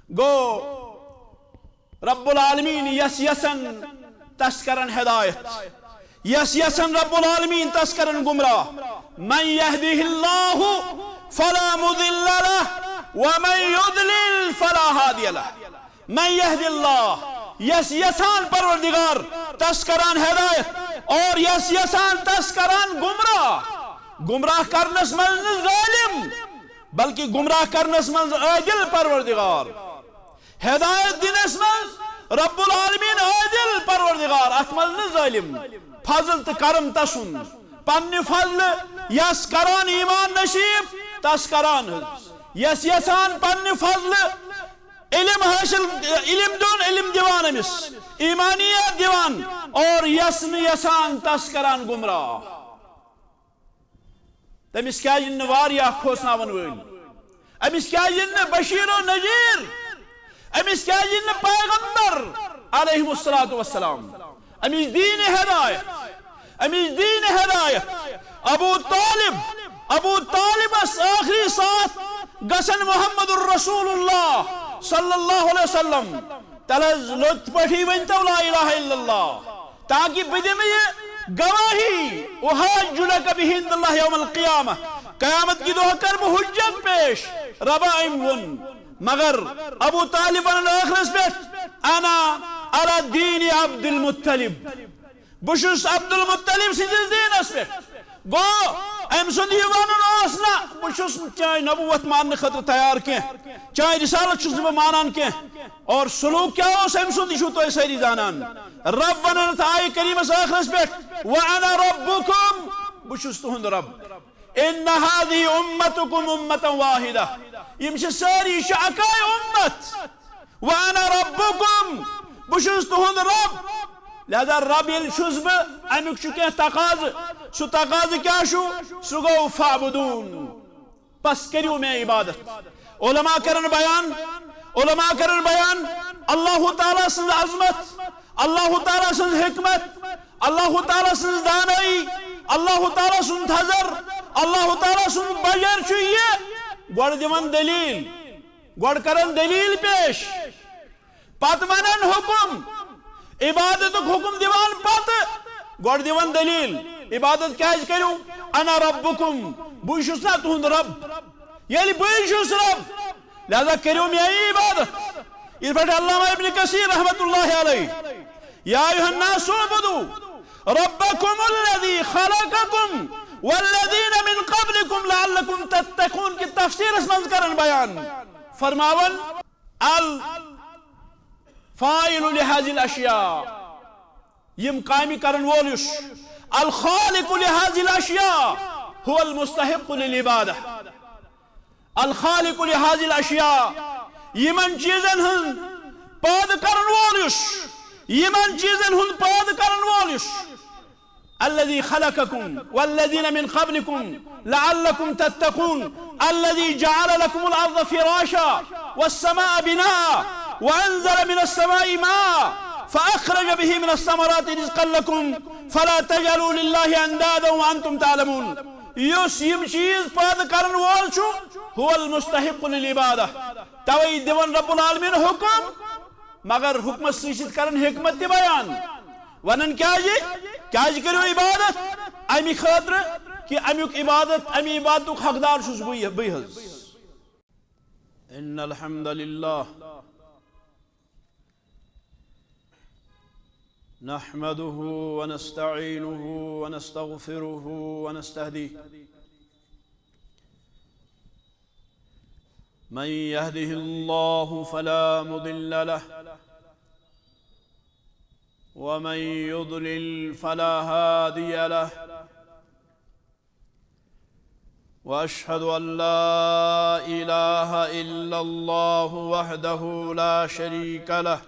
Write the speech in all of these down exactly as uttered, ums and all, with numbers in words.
گو رب العالمین یس یسن تس کرن ہدایت، یس یسن رب العالمین تس کرن گمراہ۔ من یہدہ اللہ فلا مضل لہ ومن یضلل فلا ہادی لہ۔ من یہد اللہ، یس یسان پروردگار تس کران ہدایت، اور یس یسان تس کران گمراہ۔ گمراہ کرنس منز نہ ظالم، بلکہ گمراہ کرنس منز عادل پروردگار۔ ہدایت دنس منز رب العالمین عادل پروردگار، اتھ منز نہ ظالم۔ فضل تہ کرم تسن، پنہ فضل یس کران ایمان نصیب تس کران حظ، یس یسان پنہ فضل علم حاصل، علم دیون، علم دیوان امس، ایمانیات دیوان، اور یس نہ یسان تس کران گمراہ۔ تمس کیازِ نہٕ واریاہ کھوژناون وٲلۍ؟ أمس کیازِ نہٕ بشیر و نذیر؟ أمس کیازِ نہٕ پیغمبر علیہ الصلوۃ والسلام؟ أمس دین ہدایت، أمس دین ہدایت۔ ابو طالب، ابو طالبس آخری ساتھ گژھن محمد الرسول اللہ صلی اللہ علیہ وسلم، تلہ حظ لوٚت پٲٹھی ؤنۍ تو لا الہ الا اللہ، تاکہ بہٕ دِمہٕ یہِ گواہی، احاج لک بہ عند اللہ یوم القیامہ، قیامت کہِ دۄہ کر بہٕ حجت پیش، ربا أمۍ ووٚن۔ مگر ابو طالب ونان ٲخرس پٮ۪ٹھ، انا علی دین عبد المطلب، بہٕ چھُس عبد المطلب سٕنٛدِس دیٖنس پٮ۪ٹھ۔ گوٚو، أمۍ سُنٛد یہِ ونُن اوس نہ، بہٕ چھُس نہٕ چٲنۍ نبوت ماننہٕ خٲطرٕ تیار کینٛہہ، چٲنۍ رسالت چھُس نہٕ بہٕ مانان کینٛہہ۔ اور سلوک کیٛاہ اوس أمۍ سُنٛد، یہِ چھِو تُہۍ سٲری زانان۔ رب ونان اتھ آیہِ کریٖمس ٲخرس پٮ۪ٹھ، وانا ربکم، بہٕ چھُس تُہُنٛد رب۔ ان هذه امتکم امة واحدہ، یِم چھِ سٲری، یہِ چھِ اکاے امت۔ وانا ربکم، بہٕ چھُس تُہُنٛد رب۔ لہذا رب ییٚلہِ چھُس بہٕ، امیُک چھُ کینٛہہ تقاضہٕ۔ سُہ تقاضہٕ کیٛاہ چھُ؟ سُہ گوٚو فاعبدون، پس کٔرِو مےٚ عبادت۔ علماء کرن بیان، علماء کرن بیان اللہ تعالیٰ سٕنٛز عظمت، اللہ تعالیٰ سٕنٛز حکمت، اللہ تعالیٰ سٕنٛز دانٲیی، اللہ تعالیٰ سُنٛد تھزر، اللہ تعالیٰ سُنٛد بجر چھُ یہِ۔ گۄڈٕ دِوان دلیل، گۄڈٕ کرن دلیل پیش، پتہٕ ونن حکم، عبادتُک حکم دِوان پتہٕ، گۄڈٕ دِوان دلیل، عبادت کیازِ کٔرِو؟ انا ربکم، بٕے چھُس نا تُہُنٛد رب۔ ییٚلہِ بٕے چھُس رب، لہذا کٔرِو میٲنی عبادت۔ یِتھ پٲٹھۍ علامہ ابن کثیر رحمۃ اللہ علیہ، یا ایھا الناس اعبدوا ربکم الذی خلقکم والذین من قبلکم لعلکم تتقون کہِ تفسیرس منٛز کران بیان، فرماوان، الفاعل لهذه الاشیاء، یِم کامہِ کرن وول یُس، الخالق لهذه الاشیاء هو المستحق للعبادة۔ الخالق لهذه الاشیاء، یِمن چیزن ہُنٛد پٲدٕ کرن وول یُس، یِمن چیزن ہُنٛد پٲدٕ کرن وول یُس، الذي خلقكم والذين من قبلكم لعلكم تتقون، الذي جعل لكم الأرض فراشا والسماء بناء وأنزل من السماء ماء فأخرج به من الثمرات رزقا لكم فلا تجعلوا لله أندادا وأنتم تعلمون۔ یُس یِم چیز پٲدٕ کرن وول چھُ، هو المستحق للعبادة، توے دِوان رب العالمین حکم، مگر حکمس سۭتۍ سۭتۍ کران حکمت تہِ بیان۔ ونان کیازِ؟ کیازِ کٔرِو عبادت؟ امہِ خٲطرٕ کہِ امیُک عبادت، امہِ عبادتُک حقدار چھُس بٕے، بٕے حظ۔ ان الحمد لله نحمده ونستعينه ونستغفره ونستهديه، من يهده الله فلا مضل له ومن يضلل فلا هادي له، وأشهد أن لا إله إلا الله وحده لا شريك له،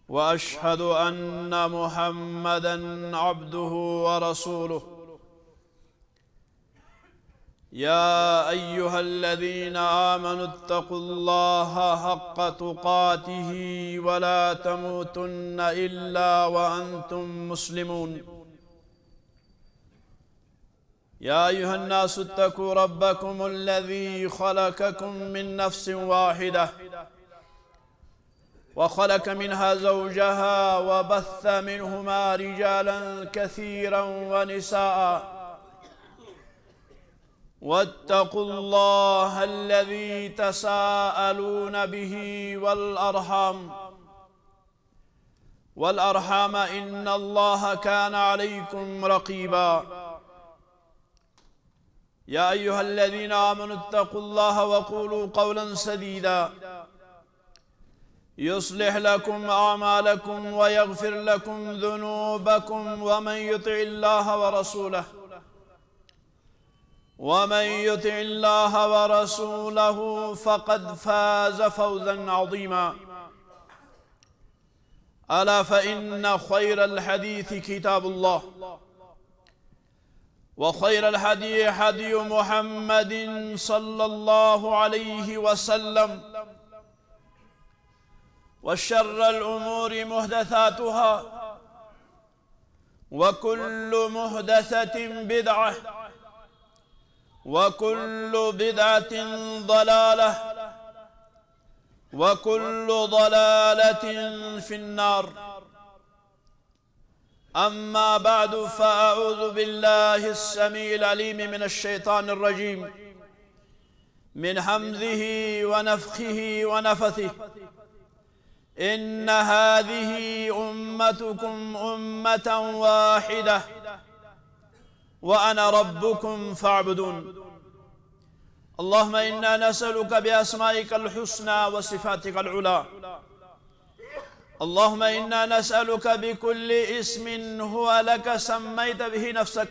وأشهد أن محمدا عبده ورسوله. يا أيها الذين آمنوا اتقوا الله حق تقاته ولا تموتن إلا وأنتم مسلمون. يا أيها الناس اتقوا ربكم الذي خلقكم من نفس واحدة وخلق منها زوجها وبث منهما رجالا كثيرا ونساء واتقوا الله الذي تساءلون به والأرحام والأرحام إن الله كان عليكم رقيبا. يا أيها الذين آمنوا اتقوا الله وقولوا قولا سديدا يصلح لكم أعمالكم ويغفر لكم ذنوبكم ومن يطع الله ورسوله ومن يطع الله ورسوله فقد فاز فوزا عظيما. ألا فإن خير الحديث كتاب الله وخير الهدي هدي محمد صلى الله عليه وسلم وشر الأمور محدثاتها وكل محدثة بدعة وكل بدعة ضلالة وكل ضلالة في النار. أما بعد، فأعوذ بالله السميع العليم من الشيطان الرجيم، من همزه ونفخه ونفثه. إن هذه أمتكم أمة واحدة وأنا ربكم فاعبدون. اللهم إنا نسألك بأسمائك الحسنى وصفاتك العلى. اللهم إنا نسألك بكل اسم هو لك سميت به نفسك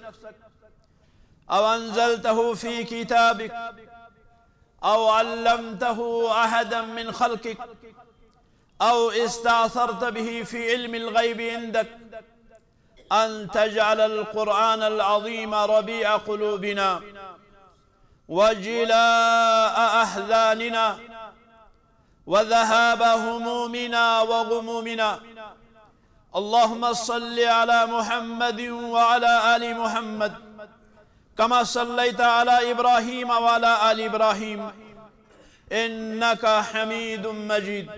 أو أنزلته في كتابك أو علمته أحدا من خلقك أو استأثرت به في علم الغيب عندك أن تجعل القرآن العظيم ربيع قلوبنا وجلاء أحزاننا وذهاب همومنا وغمومنا. اللهم صل على محمد وعلى آل محمد كما صليت على إبراهيم وعلى آل إبراهيم إنك حميد مجيد.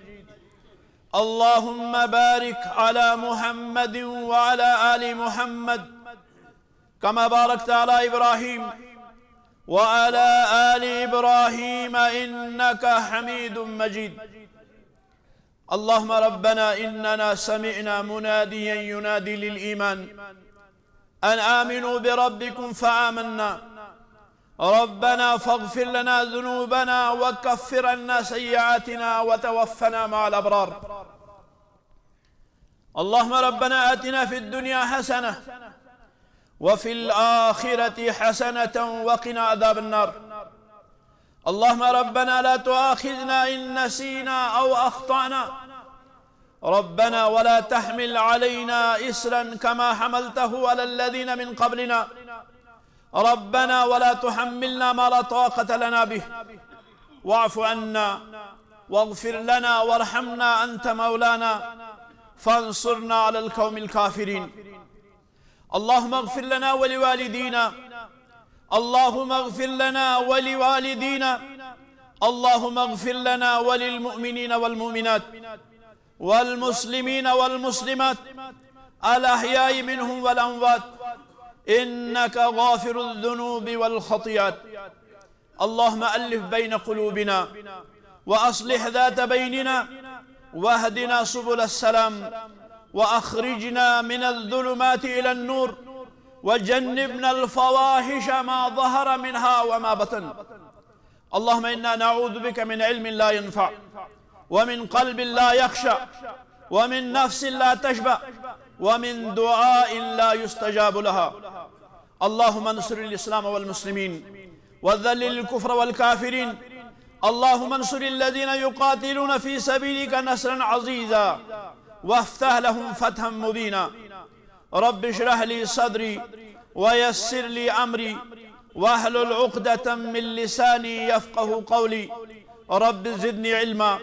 اللهم بارك على محمد وعلى آل محمد كما باركت على إبراهيم وعلى آل إبراهيم إنك حميد مجيد. اللهم ربنا إننا سمعنا مناديا ينادي للإيمان أن آمنوا بربكم فآمنا. ربنا فاغفر لنا ذنوبنا وكفر عنا سيئاتنا وتوفنا مع الأبرار. اللهم ربنا آتنا في الدنيا حسنة وفي الآخرة حسنة وقنا عذاب النار. اللهم ربنا لا تؤاخذنا إن نسينا أو أخطأنا. ربنا ولا تحمل علينا إصرا كما حملته على الذين من قبلنا. ربنا ولا تحملنا ما لا طاقة لنا به. واعف عنا واغفر لنا وارحمنا أنت مولانا فانصرنا على القوم الكافرين. اللهم اغفر لنا ولوالدينا. اللهم اغفر لنا ولوالدينا. اللهم اغفر لنا وللمؤمنين والمؤمنات والمسلمين والمسلمات الأحياء منهم والأموات إنك غافر الذنوب والخطيئات. اللهم ألف بين قلوبنا وأصلح ذات بيننا واهدنا سبل السلام وأخرجنا من الظلمات إلى النور وجنبنا الفواحش ما ظهر منها وما بطن. اللهم إنا نعوذ بك من علم لا ينفع ومن قلب لا يخشع ومن نفس لا تشبع ومن دعاء لا يستجاب لها. اللهم انصر الإسلام والمسلمين وذلل الكفر والكافرين. اللهم انصر الذين يقاتلون في سبيلك نصرا عزيزا وافتح لهم فتحا مبينا. رب اشرح لي صدري ويسر لي أمري واحلل عقدة من لساني يفقه قولي. رب زدني علما.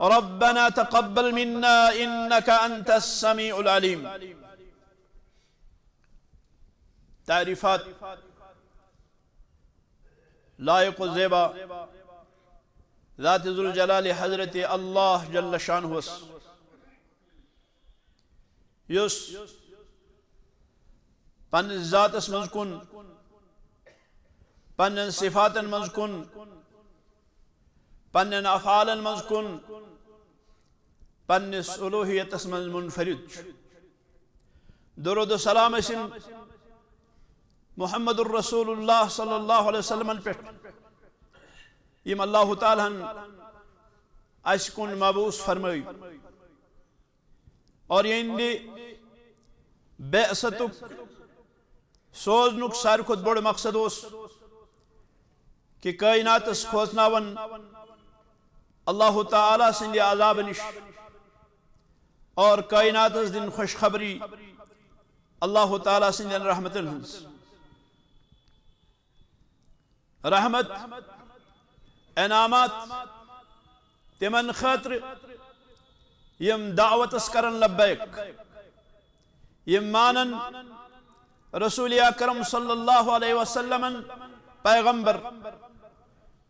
ربنا تقبل منا إنك أنت السميع العليم. تعریفات۔ لائق و زیبا، ذات ذوالجلال حضرت اللہ جل شانہس، یُس پننِس ذاتس منٛز کُن، پننٮ۪ن صفاتن منٛز کُن، پننٮ۪ن افعالن منٛز کُن، پننِس الوہیتس منٛز منفرد چھُ۔ درود و سلام ٲسِن محمد الرسول اللہ صلی اللہ علیہ وسلمن پٮ۪ٹھ، یِم اللہ تعالیٰ ہن اسہِ کُن مبعوث فرمٲوۍ۔ اور یِہنٛدِ بعثتُک، سوزنُک ساروی کھۄتہٕ بوٚڑ مقصد اوس کہِ کائناتس کھوژناون اللہ تعالیٰ سٕنٛدِ عذابہٕ نِش اور کائناتس دِن خوشخبری اللہ تعالیٰ سٕنٛدٮ۪ن رحمتن ہٕنٛز۔ رحمت، انعامات تِمن خٲطرٕ یِم دعوتس کرن لبیک، یِم مانن رسول اکرم صلی اللہ علیہ وسلمن پیغمبر،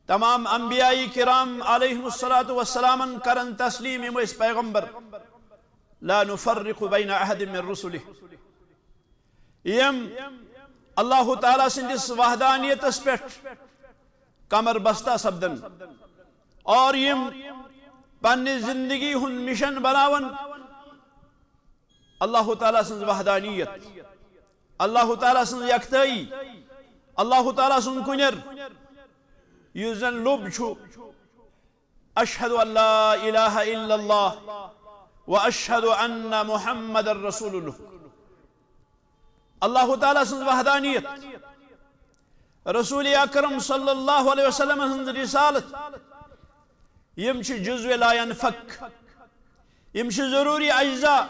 تمام انبیاء کرام علیہم الصلوۃ والسلامن کرن تسلیم، یِم ٲسۍ پیغمبر، لا نفرق بین احد من رسلہ، یِم اللہ تعالیٰ سٕنٛدِس وحدانیتس پٮ۪ٹھ کمر بستہ سپدن اور یِم پننہِ زندگی ہُنٛد مشن بناون اللہ تعالیٰ سٕنٛز وحدانیت، اللہ تعالیٰ سٕنٛز یکتٲیی، اللہ تعالیٰ سُنٛد کُنٮ۪ر، یُس زن لوٚب چھُ، اشہد ان لا الہ الا اللہ و اشہد ان محمد رسول اللہ۔ اللہ تعالیٰ سٕنٛز وحدانیت، رسول اکرم صلی اللہ علیہ وسلم ہٕنٛز رسالت، یِم چھِ جزو لا ینفک، یِم چھِ ضروری اجزاء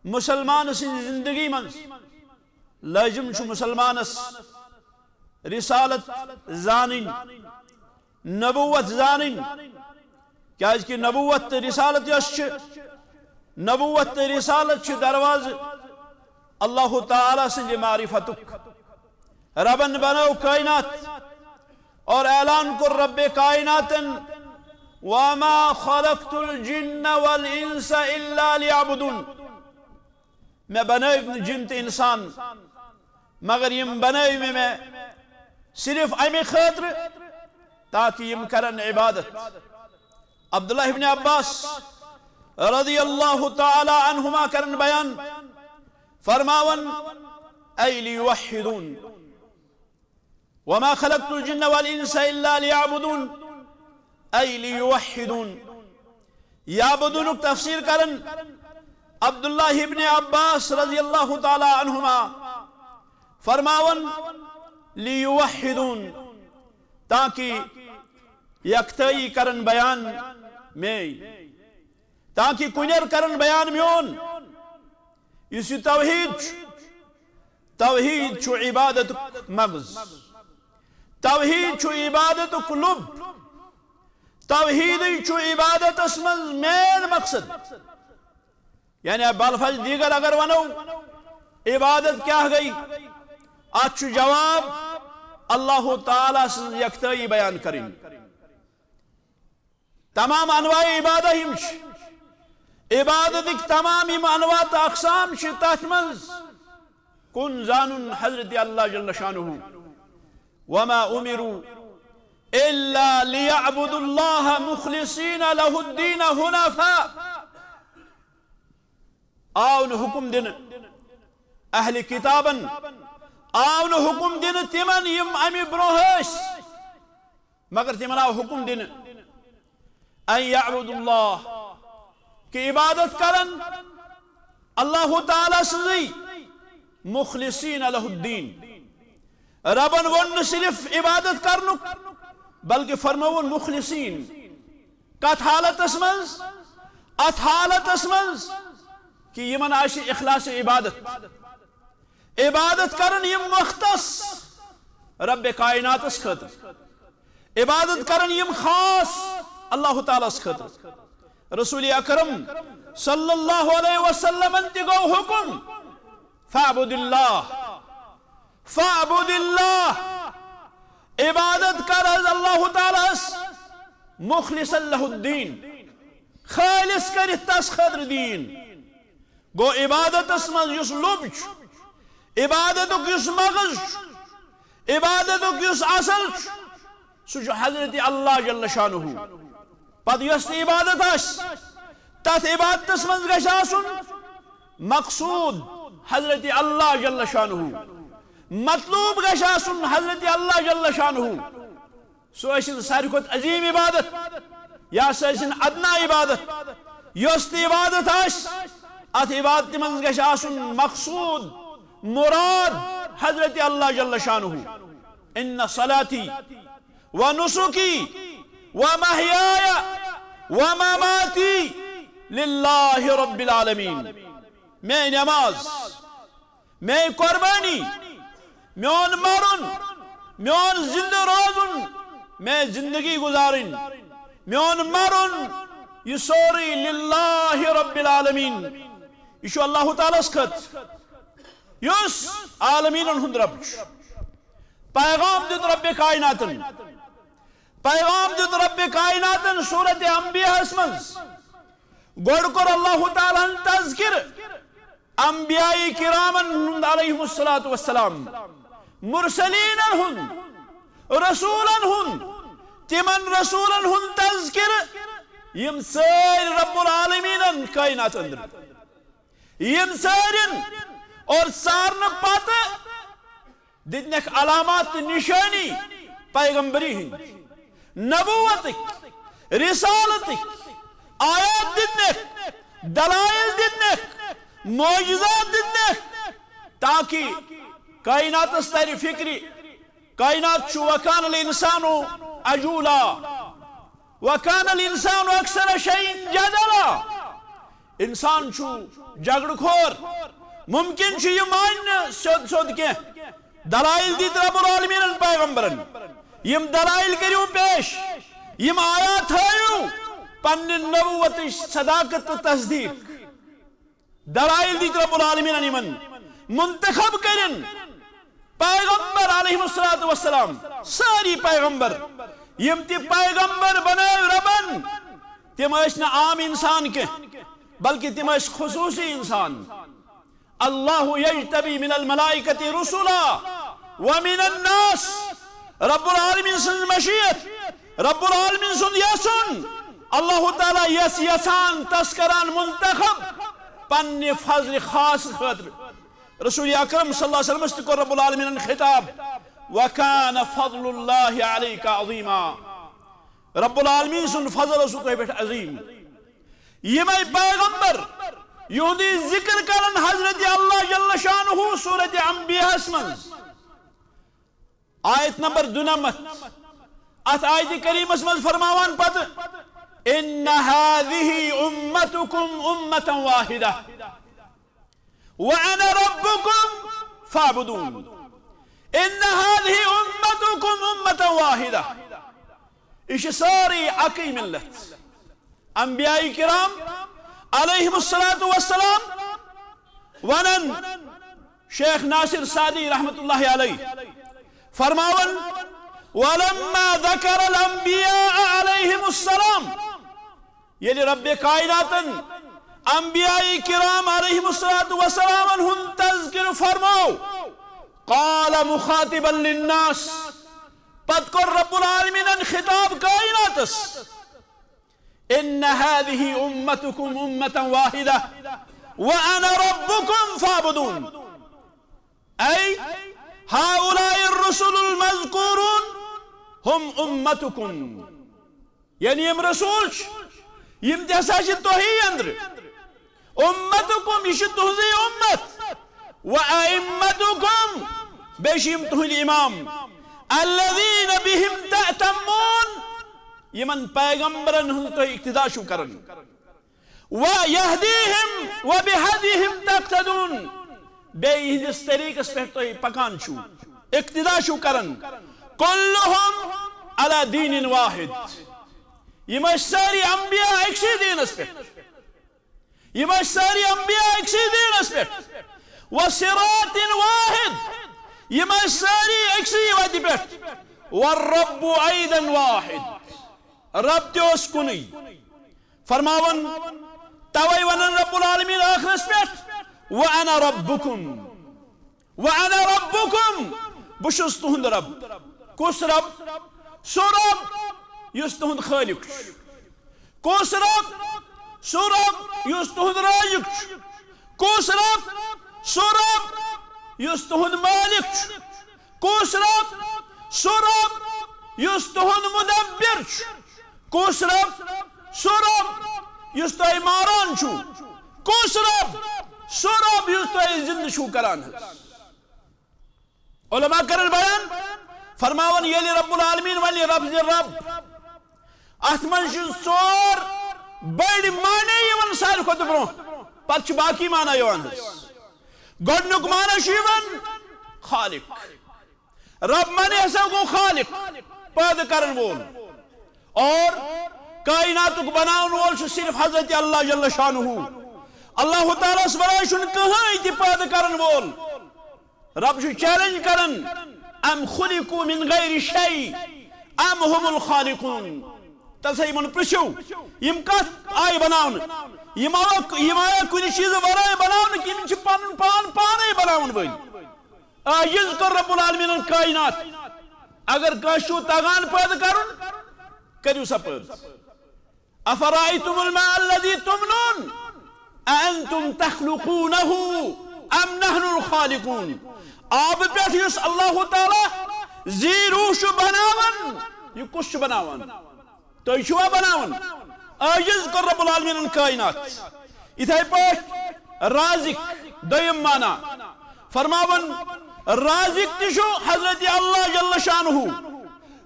مسلمان سٕنٛزِ زندگی منٛز۔ لٲزم چھُ مسلمانس رسالت زانٕنۍ، نبوت زانٕنۍ، کیازِ کہِ نبوت تہٕ رسالت یۄس چھِ، نبوت تہٕ رسالت چھِ دروازٕ اللہ تعالیٰ سٕنٛدِ معرفتُک۔ ربن بنٲو کائنات اور اعلان کوٚر رب کائناتن، وما خلقت الجن والانس الا لیعبدون۔ مےٚ بنٲوۍ نہٕ جِن تہٕ اِنسان، مگر یِم بنٲوۍ مےٚ، مےٚ صرف اَمہِ خٲطرٕ تاکہِ یِم کرن عبادت۔ عبداللہ ابن عباس رضی اللہ تعالی عنہما کرن بیان، فرماون، اے لیوحدون، وما خلقت الجن والانس الا لیعبدون، اے لیوحدون۔ یعبدونُک تفسیر کرن عبداللہ ابن عباس رضی اللہ تعالی عنہما فرماون، لیوحدون، تاکہ یکتٲیی کرن بیان مے، تاکہ کُنٮ۪ر کرن بیان میون۔ یُس یہِ توحید چھُ، توحید چھُ عبادتُک مغز۔ توحید چھُ عبادتُک لُب۔ توحیدٕے چھُ عبادتس منٛز مین مقصد۔ یعنی اب الفاظ دیگر اگر ونو، عبادت کیا گئی؟ اتھ چھُ جواب اللہ تعالیٰ سٕنٛز یکتٲیی بیان کرٕنۍ۔ تمام انواع عبادہ یِم چھِ، عبادتٕکۍ تمام یِم انواع تہٕ اقسام چھِ، تتھ منٛز کُن زانُن حضرت اللہ جل شانہ۔ وما امروا الا لیعبدوا اللہ مخلصین لہ الدین حنفاء۔ آو نہٕ حکم دِنہٕ اہلِ کتابن، آو نہٕ حکم دِنہٕ تِمن یِم امہِ برونٛہہ ٲسۍ، مگر تِمن آو حکم دِنہٕ ان یعبدوا اللہ، کہ عبادت کرن اللہ تعالیٰ سٕنٛزٕے، مخلصین لہ الدین۔ ربن ووٚن نہٕ صرف عبادت کرنُک، بلکہ فرمووُن مخلصین۔ کتھ حالتس منٛز؟ اتھ حالتس منٛز کہ یِمن آسہِ اخلاص عبادت۔ عبادت کرن یِم مختص رب کائناتس خٲطرٕ۔ عبادت کرن یِم خاص اللہ تعالیٰ ہس خٲطرٕ۔ رسول اکرم صلی اللہ علیہ وسلمن تہِ گوٚو حکم، فاعبد اللہ، فاعبد اللہ، عبادت کر حظ اللہ تعالیٰ ہس، مخلصا لہ الدین، خالص کٔرِتھ تس خٲطرٕ دیٖن۔ گوٚو عبادتس منٛز یُس لوٚب چھُ، عبادتُک یُس مغز چھُ، عبادتُک یُس اصل چھُ، سُہ چھُ حضرت اللہ جل شانہ۔ پتہٕ یۄس تہِ عبادت آسہِ، تتھ عبادتس منٛز گژھِ آسُن مقصود حضرت اللہ جل شانہ، مطلوب گژھِ آسُن حضرت اللہ جل شانہ۔ سُہ ٲسِن ساروی کھۄتہٕ عظیٖم عبادت یا سُہ ٲسِن ادنا عبادت، یۄس تہِ عبادت آسہِ، اتھ عبادتہِ منٛز گژھِ آسُن مقصود، مراد حضرت اللہ جل شانہ۔ ان صلاتی و نسکی و محیای و مماتی للہ رب العالمین۔ میٲنۍ نماز، میٲنۍ قربانی، میون مرُن، میون زندٕ روزُن، میٲنۍ زندگی گزارٕنۍ، میون مرُن، یہِ سورُے للہ رب العالمین۔ یہِ چھُ اللہ تعالیٰ ہس خٲطرٕ، یُس عالمیٖنن ہُنٛد رب چھُ۔ پیغام دیُت رب کائناتن، پیغام دیُت رب کائناتن سورت انبیاہس منٛز۔ گۄڈٕ کوٚر اللہ تعالیٰ ہن تذکر انبیاء کرامن ہُنٛد علیہم الصلوۃ والسلام، مرسلیٖنن ہُنٛد، رسولن ہُنٛد، تِمن رسولن ہُنٛد تذکر یِم سٲری رب العالمیٖنن کائنات أنٛدرٕ، یِم سٲرِن اور سارنہٕ پتہٕ دِتنکھ علامات تہٕ نشٲنی پیغمبری ہٕنٛدۍ، نبوتٕکۍ، رسالتٕکۍ، آیات دِتنکھ، دلائل دِتنکھ، معجزات دِتنکھ، تاکہ کائناتس ترِ فکرِ، کائنات چھُ وکان الانسان عجولا، وکان الانسان اکثر شیء جدلا۔ انسان چھُ جھگڑٕ کھور، ممکن چھُ یہِ مانہِ نہٕ سیوٚد سیوٚد کینٛہہ۔ دلائل دِتۍ رب العالمیٖنن پیغمبرن، یِم دلائل کٔرِو پیش، یِم آیات ہٲیِو، پننہِ نبوتٕچ صداقت تہٕ تصدیق۔ دلائل دِتۍ رب العالمیٖنن یِمن، منتخب کٔرِن پیغمبر علیہم الصلوۃ والسلام، سٲری پیغمبر، یِم تہِ پیغمبر بنٲوۍ ربن، تِم ٲسۍ نہٕ عام انسان کینٛہہ، بلکہ تِم ٲسۍ خصوصی انسان۔ اللہ یجتبی من الملائکۃ رسلا ومن الناس۔ رب العالمین سٕنٛز مشیت، رب العالمین سُنٛد یژھُن، اللہ تعالیٰ یس یژھان تس کران منتخب پننہِ فضل خاص خٲطرٕ۔ رسول اکرم صلی اللہ علیہ وسلمس تہِ کوٚر رب العالمینن خطاب، وکان فضل اللہ علیک عظیما۔ رب العالمین سُنٛد فضل اوس تۄہہِ پٮ۪ٹھ عظیم۔ یِمے پیغمبر یِہُنٛدُے ذکر کرن حضرت اللہ جل شانہ سورت انبیاہس منٛز، آیت نمبر دُنمتھ، اتھ آیت کریمس منٛز فرماوان پتہٕ، ان هذه امتکم امة واحدة وانا ربکم فاعبدون۔ ان هذه امتکم امة واحدة۔ یہِ چھِ سٲرٕے اَکٕے مِلت۔ انبیاء کرام علیہم الصلوۃ والسلام ونان، شیخ ناصر سعدی رحمت اللہ علیہ فرماون، ولما ذکر الانبیاء علیہم السلام، ییٚلہِ رب کائناتن انبیاء کرام علیہم الصلوۃ والسلامن ہُنٛد تذکر فرمو، قال مخاطبا للناس، پتہٕ کوٚر رب العالمینن خطاب کائناتس، ان هذه امتکم امة واحدة وانا ربکم فاعبدون۔ اے هؤلاء الرسل المذکورون هم امتکم۔ یعنی یِم رسول چھِ، یِم تہِ ہسا چھِ تۄہی أنٛدرٕ۔ امتکم، یہِ چھِ تُہنٛزٕے امت۔ و ائمتکم، بیٚیہِ چھِ یِم تُہنٛدۍ امام۔ الذین بہم تأتمون، یِمن پیغمبرن ہٕنٛز تُہۍ اقتدا چھِو کران۔ و یہدیہم و بہدیہم تقتدون، بیٚیہِ یِہنٛدِس طریٖقس پٮ۪ٹھ تُہۍ پکان چھِو، اقتدا چھِو کران۔ کلہم علی دین واحد، یِم ٲسۍ سٲری انبیاء أکسٕے دیٖنس پٮ۪ٹھ، یِم ٲسۍ سٲری انبیاء أکسٕے دیٖنس پٮ۪ٹھ۔ و صراط واحد، یِم ٲسۍ سٲری أکسٕے وتہِ پٮ۪ٹھ۔ والرب أيضا واحد۔ رب تہِ اوس کُنُے۔ فرماوان، توے ونان رب العالمین ٲخرس پٮ۪ٹھ، وَأَنَا رَبُّكُمْ، وَأَنَا رَبُّكُمْ، بہٕ چھُس تُہُنٛد رب۔ کُس رب؟ سُہ رب یُس تُہُنٛد خٲلق چھُ۔ کُس رب؟ سُہ رب یُس تُہُنٛد رازق چھُ۔ کُس رب؟ سُہ رب یُس تُہُنٛد مالک چھُ۔ کُس رب؟ سُہ رب یُس تُہُنٛد مُدبِر چھُ۔ کُس رب؟ سُہ رب یُس تۄہہِ ماران چھُ۔ کُس رب؟ سُہ رب یُس تۄہہِ زِندٕ چھُو کران حظ۔ علماء کرن بیان، فرماوان، ییٚلہِ رب العالمین ونہِ لفظ رب، اتھ منٛز چھِ ژور بٔڑۍ معنی یِوان ساروی کھۄتہٕ برونٛہہ، پتہٕ چھِ باقی معنی یِوان حظ۔ گۄڈٕنیُک معنی چھُ یِوان خالق۔ رب معنی ہسا گوٚو خالق، پٲدٕ کرن وول۔ اور کائناتُک بناون وول چھُ صرف حضرت اللہ جل شانہ۔ اللہ تعالیٰ ہس ورٲے چھُنہٕ کٕہٕنۍ تہِ پٲدٕ کرن وول۔ رب چھُ چیلنج کران، ام خلقوا من غیر شیء ام هم الخالقون۔ تَلہٕ سا یِمن پرژھِو، یِم کتھ آیہِ بناونہٕ؟ یِم آوا، یِم آیا کُنہِ چیٖزٕ ورٲے بناونہٕ کِنہٕ یِم چھِ پنُن پان پانے بناون وٲلۍ؟ عاجز کوٚر رب العالمینن کائنات۔ اگر کٲنٛسہِ چھُو تگان پٲدٕ کرُن، کٔرِو سا پٲدٕ۔ أفرأيتم الماء الذي تمنون أأنتم تخلقونه أم نحن الخالقون۔ آبہٕ پٮ۪ٹھ یُس اللہ تعالیٰ زی روح چھُ بناوان، یہِ کُس چھُ بناوان؟ تُہۍ چھِوا بناوان؟ عاجز کوٚر رب العالمینن کائنات۔ یِتھے پٲٹھۍ رازق، دوٚیِم معنی فرماوان، رازق تہِ چھُ حضرت اللہ جل شانہ،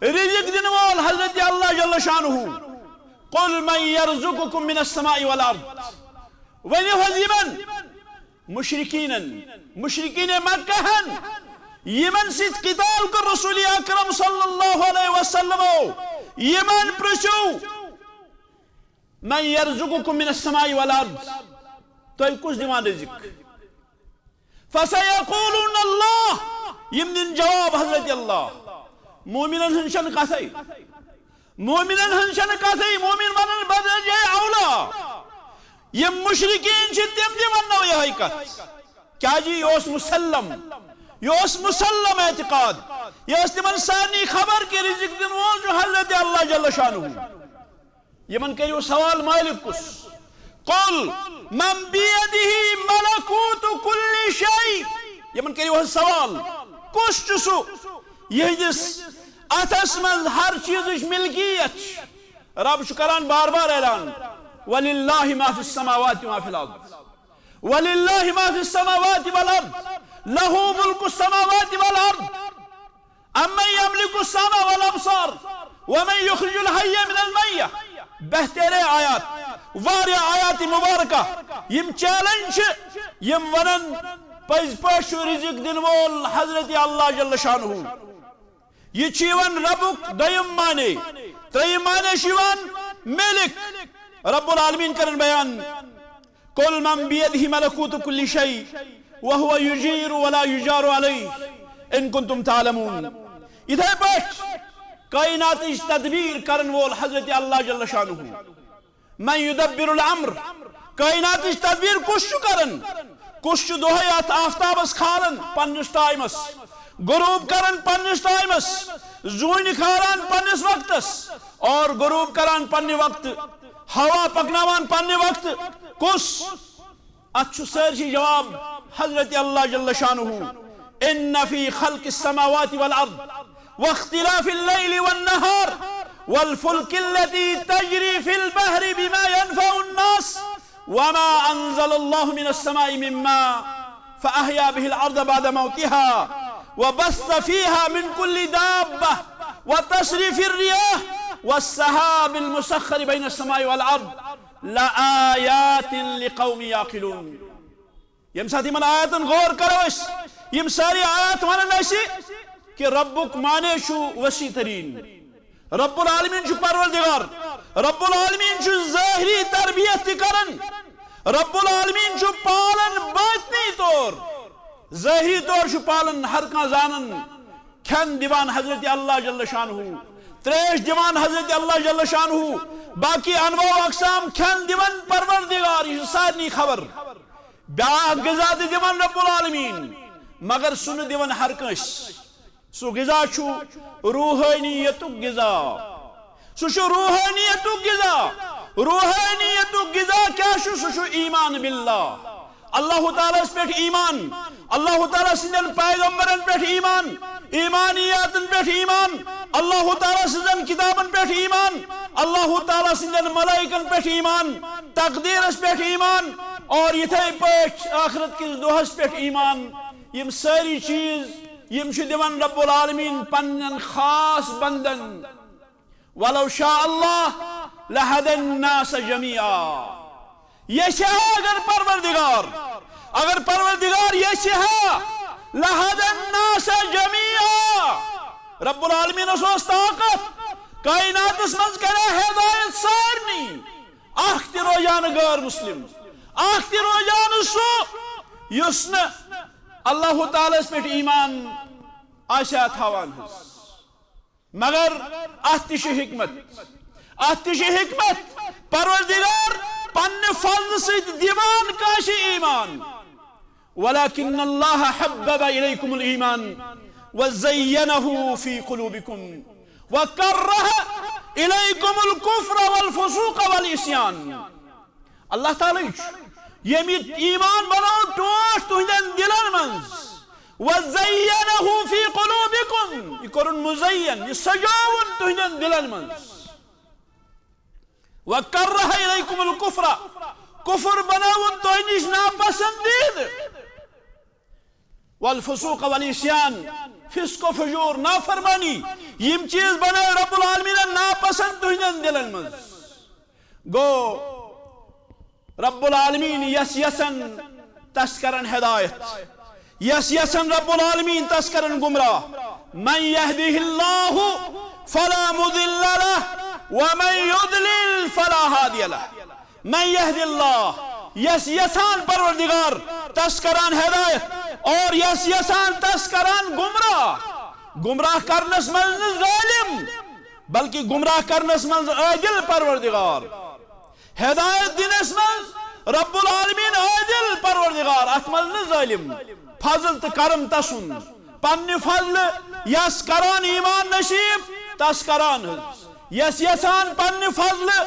رزق دِنہٕ وول حضرت اللہ جل شانہ۔ قل من يرزقكم من السماء والأرض۔ ؤنِو حظ یِمن مشرکینن، مشرکین مکہ ہن، یِمن سۭتۍ قتال کوٚر رسول اکرم صلی اللہ علیہ وسلمو، یِمن پرژھِو، من يرزقكم من السماء والأرض، تۄہہِ کُس دِوان رزق؟ فسيقولون الله، یِم دِن جواب حضرت اللہ۔ مومنن ہٕنٛز چھنہٕ کتھے، مومنن ہٕنٛز چھنہٕ کتھے، مومن ونن بدل جے اولا۔ یِم مشرکین چھِ تِم تہِ وننو یِہے کتھ۔ کیازِ یہِ اوس مسلم، یہِ اوس مسلم اعتقاد، یہِ ٲس تِمن سارنٕے خبر کہِ رزق دِنہٕ وول چھُ حضرت اللہ جل شانہ۔ یِمن کٔرِو سوال مالک کُس؟ قل من بيده ملكوت كل شيء۔ یِمن کٔرِو حظ سوال، کُس چھُ سُہ یِہنٛدِس اتھس منٛز ہر چیزٕچ ملکیت چھِ؟ رب چھُ کران بار بار اعلان، وللہ ما فی السماوات وما فی الارض، وللہ ما فی السماوات والارض، لہ ملک السماوات والارض۔ امن یملک السمع والابصار ومن یخرج الحی من المیت۔ بہترین آیات، واریاہ آیات مبارکہ، یِم چیلنج چھِ، یِم ونان پٔزۍ پٲٹھۍ چھُ رزق دِنہٕ وول حضرت اللہ جل شانہ۔ یہِ چھُ یِوان ربُک دوٚیِم معنی۔ ترٛیٚیِم معنی چھُ یِوان ملک۔ رب العالمین کرن بیان، قل من بيده ملكوت كل شيء وهو يجير ولا يجار عليه إن كنتم تعلمون۔ یِتھے پٲٹھۍ کائناتٕچ تدبیر کرن وول حضرت اللہ جل شانہ۔ من يدبر الامر، کائناتٕچ تدبیر کُس چھُ کران؟ کُس چھُ دۄہے اتھ آفتابس کھالان پننِس ٹایمس، غروب کران پننِس ٹایمس، زوٗنہِ کھالان پننِس وقتس اور غروب کران پننہِ وقتہٕ، ہوا پکناوان پننہِ وقتہٕ؟ کُس؟ اتھ چھُ سٲرسٕے جواب حضرت اللہ جل شانہ۔ ان فی خلق السماوات والارض واختلاف اللیل والنہار والفلک التی تجری فی البحر بما ينفع الناس وما انزل الله من السماء من ماء فأحيا به الأرض بعد موتها وبث فيها من كل دابة وتصريف الرياح والسحاب المسخر بين السماء والأرض لآيات لقوم يعقلون۔ ییٚمہِ ساتہٕ یِمن آیاتن غور کرو أسۍ، یِم سارے آیات ونان اسہِ کہِ ربُک معنی چھُ وسیع ترین۔ رب العالمین چھُ پروردگار، رب العالمین چھُ ظٲہری تربیت تہِ کران، رب العالمین چھُ پالان باطنی طور، ظٲہری طور چھُ پالان ہر کانٛہہ زانان کھٮ۪ن دِوان حضرت اللہ جل شانہ، تریش دِوان حضرت اللہ جل شانہ، باقی انواع و اقسام کھٮ۪ن دِوان پروردگار، یہِ چھِ سارنٕے خبر۔ بیٛاکھ غذا تہِ دِوان رب العالمین، مگر سُہ نہٕ دِوان ہر کٲنٛسہِ۔ سُہ غذا چھُ روحٲنیتُک غذا۔ سُہ چھُ روحٲنیتُک غذا۔ روحٲنیتُک غذا کیٛاہ چھُ؟ سُہ چھُ ایمان باللہ۔ اللہ تعالیٰ ہس پٮ۪ٹھ ایمان، اللہ تعالیٰ سٕنٛدٮ۪ن پیغمبرن پٮ۪ٹھ ایمان، ایمانیاتن پٮ۪ٹھ ایمان، اللہ تعالیٰ سٕنٛزن کتابن پٮ۪ٹھ ایمان، اللہ تعالیٰ سٕنٛدٮ۪ن ملائکن پٮ۪ٹھ ایمان، تقدیرس پٮ۪ٹھ ایمان، اور یِتھے پٲٹھۍ ٲخرت کِس دۄہس پٮ۪ٹھ ایمان۔ یِم سٲری چیٖز، یِم چھِ دِوان رب العالمین پننٮ۪ن خاص بندن۔ ولو شاء اللہ لہدى الناس جميعا۔ یژھِ ہا اگر پروردگار، اگر پروردگار یژھِ ہا، لہدى الناس جميعا۔ رب العالمینس اوس طاقت، کائناتس منٛز کرِ ہا ہدایت سارنٕے، اکھ تہِ روزِ ہا نہٕ غٲر مسلم، اکھ تہِ روزِ ہا نہٕ سُہ یُس نہٕ اللہ تعالیٰ ہس پٮ۪ٹھ ایمان آسہِ ہا تھاوان حظ۔ مگر اتھ تہِ چھِ حکمت، اتھ تہِ چھِ حکمت۔ پروردگار پننہِ فضلہٕ سۭتۍ دِوان کٲنٛسہِ ایمان۔ ولكن الله حبب إليكم الإيمان وزينه في قلوبكم وكره إليكم الكفر والفسوق والعصيان۔ اللہ تعالیٰ چھُ، ییٚمۍ یہِ ایمان بنوو ٹوٹھ تُہنٛدٮ۪ن دِلن منٛز۔ وزینہ فی قلوبکم، یہِ کوٚرُن مزین، یہِ سجووُن تُہنٛدٮ۪ن دِلن منٛز۔ وکرہ الیکم الکفر، کفر بنووُن تۄہہِ نِش ناپسندیدٕ۔ والفسوق والعصیان، فسق و فجور، نافرمانی، یِم چیٖز بنٲے رب العالمینن ناپسند تُہنٛدٮ۪ن دِلن منٛز۔ گوٚو رب العالمین یس یسن تس کرن ہدایت، یس یسن رب العالمین تس کرن گمراہ۔ من یہدہ اللہ فلا مضل لہ ومن یضلل فلا ہادی لہ۔ من یہد اللہ، یس یسان پروردگار تس کران ہدایت، اور یس یسان تس کران گمراہ۔ گمراہ کرنس منٛز نہٕ ظٲلم، بلکہ گمراہ کرنس منٛز عادل پروردگار۔ ہدایت دِنس منٛز رب العالمین عادل پروردگار، اتھ منٛز نہٕ ظٲلم۔ فضل تہٕ کرم تسُنٛد، پننہِ فضلہٕ یس کران ایمان نصیب، تس کران حظ۔ یس یژھان پننہِ فضلہٕ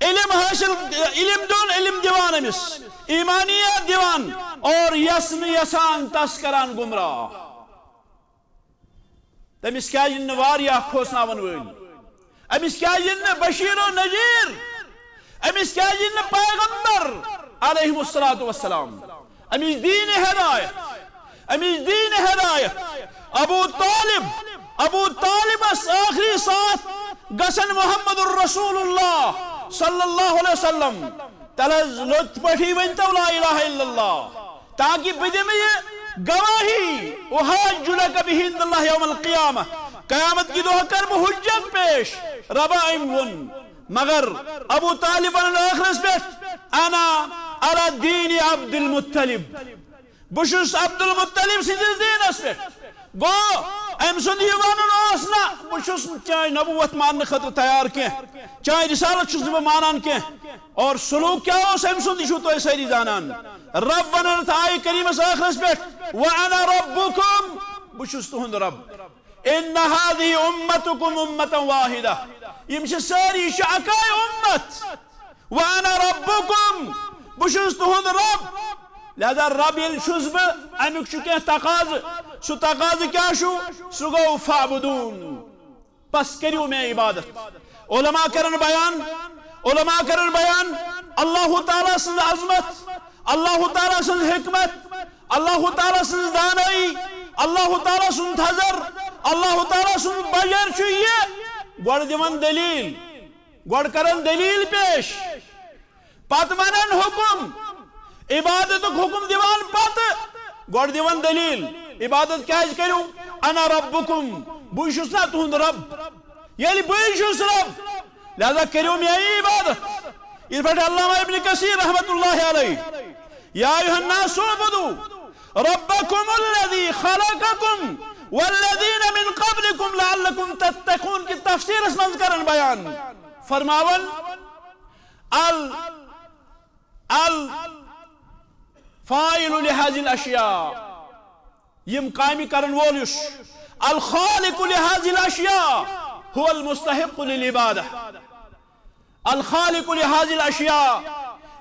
علم حٲصِل، علم دیُن، علم دِوان أمِس، ایمانیات دِوان، اور یس نہٕ یژھان تس کران گمراہ۔ تٔمِس کیٛازِ یِن نہٕ واریاہ کھوژناون وٲلۍ؟ أمِس کیٛازِ یِن نہٕ بشیر و نذیر؟ أمِس کیٛازِ یِن نہٕ پیغمبر علیہم الصلوۃ والسلام؟ أمِس دیٖن ہدایت، أمِس دیٖن ہدایت۔ ابو طالب، ابو طالبس ٲخری ساتھ گژھن محمد الرسول اللہ صلی اللہ علیہ وسلم۔ تلہٕ حظ لوٚت پٲٹھی ؤنۍ تو لا الہ الا اللہ، تاکہ بہٕ دِمہٕ یہِ گواہی، احاج لک بہ عند اللہ یوم القیامہ، قیامت کہِ دۄہ کرٕ بہٕ حجت پیش۔ ربا أمۍ ووٚن، مگر ابو طالب ونان ٲخرس پٮ۪ٹھ، انا علی دین عبد المطلب، بہٕ چھُس عبد المطلب سٕنٛدِس دیٖنس پٮ۪ٹھ۔ گوٚو أمۍ سُنٛد یہِ ونُن اوس نہ، بہٕ چھُس نہٕ چانہِ نبوت ماننہٕ خٲطرٕ تیار کینٛہہ، چانہِ رسالت چھُس نہٕ بہٕ مانان کینٛہہ۔ اور سلوک کیٛاہ اوس أمۍ سُنٛد، یہِ چھِو تُہۍ سٲری زانان۔ رب ونان اتھ آیہِ کریٖمس ٲخرس پٮ۪ٹھ، وانا ربکم، بہٕ چھُس تُہُنٛد رب۔ ان هذه امتکم امة واحدہ، یِم چھِ سٲری، یہِ چھِ اکاے امت۔ وانا ربکم، بہٕ چھُس تُہُنٛد رب۔ لہذا رب ییٚلہِ چھُس بہٕ، امیُک چھُ کینٛہہ تقاضہٕ۔ سُہ تقاضہٕ کیٛاہ چھُ؟ سُہ گوٚو فاعبدون، بس کٔرِو مےٚ عبادت۔ علماء کرن بیان، علماء کرن بیان اللہ تعالیٰ سٕنٛز عظمت، اللہ تعالیٰ سٕنٛز حکمت، اللہ تعالیٰ سٕنٛز دانٲیی، اللہ تعالیٰ سُنٛد تھزر، اللہ تعالیٰ سُنٛد بجر چھُ یہِ۔ گۄڈٕ دِوان دلیل، گۄڈٕ کران دلیل پیش، پتہٕ ونان حکم، عبادتُک حکم دِوان پتہٕ، گۄڈٕ دِوان دلیل، عبادت کیازِ کٔرِو؟ انا ربکم، بٕے چھُس نا تُہُنٛد رب۔ ییٚلہِ بٕے چھُس رب، لہذا کٔرِو مےٚ عبادت۔ یِتھ پٲٹھۍ علامہ ابن کثیر رحمۃ اللہ علیہ، یا ایھا الناس اعبدوا ربکم الذی خلقکم والذین من قبلکم لعلکم تتقون کہ تفسیرس منٛز کرن بیان، فرماون، ال الفاعل لهذه الاشیاء، یم کامہِ کرن وول یُس، الخالق لهذه الاشیاء هو المستحق للعبادة۔ الخالق لهذه الاشیاء،